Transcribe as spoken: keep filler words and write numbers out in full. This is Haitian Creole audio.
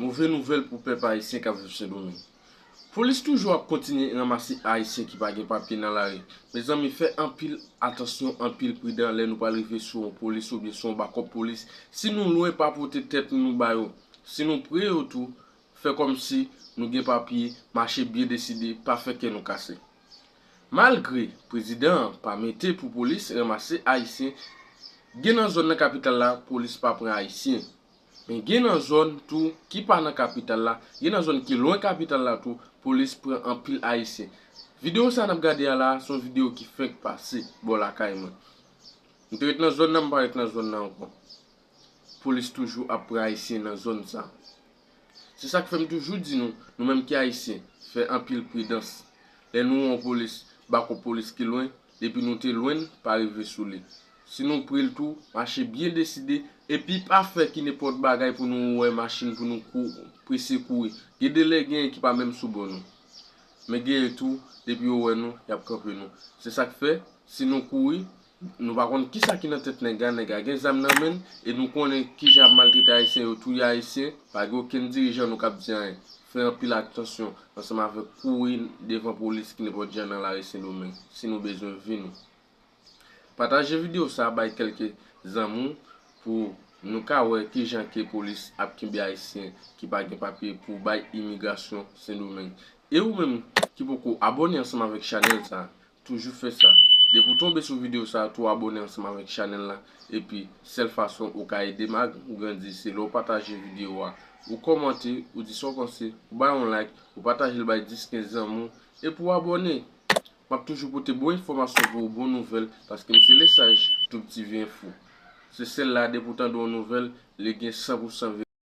Move nouvèl pou pèp ayisyen k ap viv Sendomeng. Polis toujou ap kontinye ranmase ayisyen ki pa gen papye nan lari. Mezanmi, fè anpil atansyon, anpil pridan lè nou pral rive sou yon polis oubyen sou yon bakòp polis. Si nou lwen, pa pote tèt nou ba yo. Si nou pre yo tou, fè kòmsi nou gen papye, mache byen deside, pa fè kè nou kase. Malgre prezidan an pa mete pou polis ranmase ayisyen, gen nan zòn nan kapital la, polis pa pran ayisyen. Men gen nan zòn tou ki pa nan kapital la, gen nan zòn ki lwen kapital la tou, polis pran anpil ayisyen. Videyo sa n ap gade a la, se yon videyo ki fenk pase bò lakay mwen. M te ret nan zòn nan, m pa ret nan zòn nan ankò. Polis toujou ap pran ayisyen nan zòn sa. Se sa k fè m toujou di nou, nou menm ki ayisyen, fè anpil pridans. Lè nou wè yon polis, bakòp polis ki lwen, depi nou te lwen, pa rive sou li. Si nou pre l tou, mache byen deside, epi pa fè ki nenpòt bagay pou nou wè machin pou nou kou, prese kouri. Gen de lè genyen ki pa menm sou bò nou. Men genyen tou, depi yo wè nou, y ap kanpe nou. Se sa k fè, si nou kouri, nou pa konn kisa ki nan tèt nèg la, nèg la gen zam nan men l, e nou konnen kijan y ap maltrete ayisyen, yo touye ayisyen, pa gen okenn dirijan nou k ap di anyen. Fè anpil atansyon ansanm avèk kouri devan polis ki nenpòt jan nan lari Sendomeng, si nou bezwen vi nou. Pataje videyo sa, bay kèlke zanmi w pou nou ka wè kijan ke polis ap kenbe ayisyen ki pa gen papye pou bay imigrasyon Sendomeng. E ou menm ki poko abòne ansanm avèk chanèl sa, toujou fè sa. Depi w tonbe sou videyo sa, tou abòne ansanm avèk chanèl la. Epi, sèl fason ou ka ede m a grandi, se lè w pataje videyo a. Ou kòmante, ou di sa w panse, ou bay yon like, ou pataje l bay dis, kenz zanmi w, epi w abòne. M ap toujou pote bon enfòmasyon pou ou, bon nouvèl, paske m se Lesage, Tout Piti Vye Enfo. Se sèl la, depi w tande yon nouvèl, li gen san pou san verite.